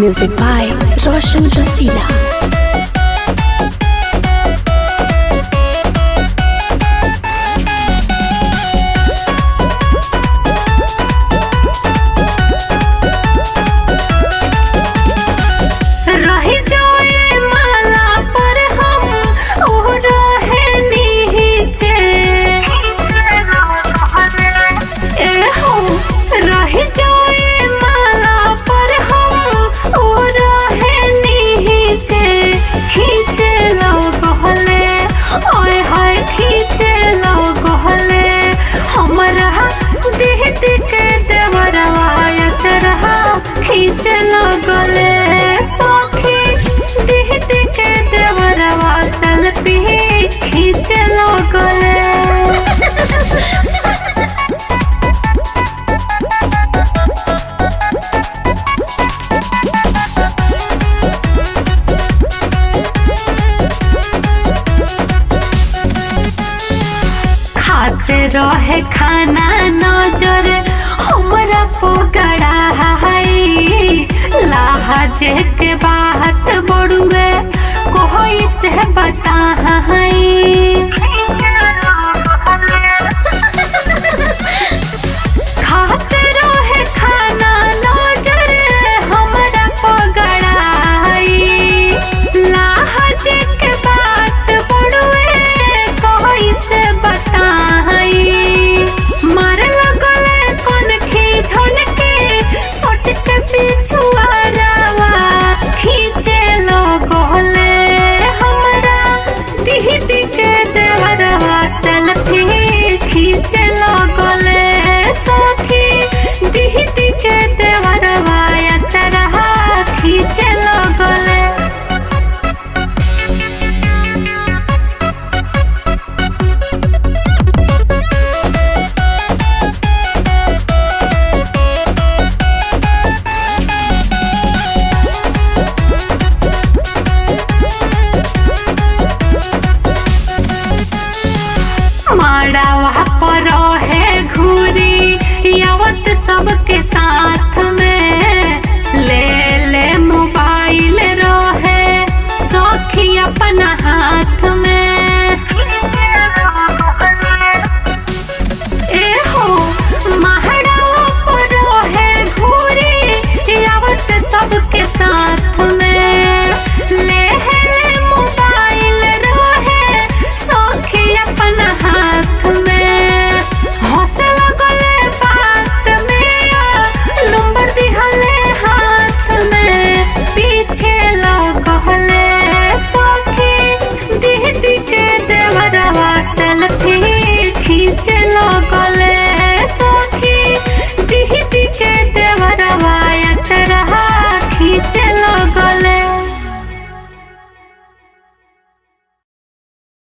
Music by Roshan Rasila. रह जाए माला पर हम ओ रहे नीचे। ए हो रह जाए माला पर हम ओ रहे नीचे। खींचे लगले ओए हाय खींचे लगले हमरा देह के देवरवा अचरहा खींचे लगले सखी देह के देवरवा सेल्फी खींचे लगले। खाते रहे खाना नजर हमरा पकड़ा है लाजे के बात बड़ुए कोई से बता है। खाते रहे खाना नजर हमरा पगड़ाई लाज के बात बड़ुए कोई से बताई। मार लगले कोन खींचन के सट के पिछुआरावा खींचे लगले हमरा दीदी के देवरवा सेल्फी खींचे लगले सखी दीदी के।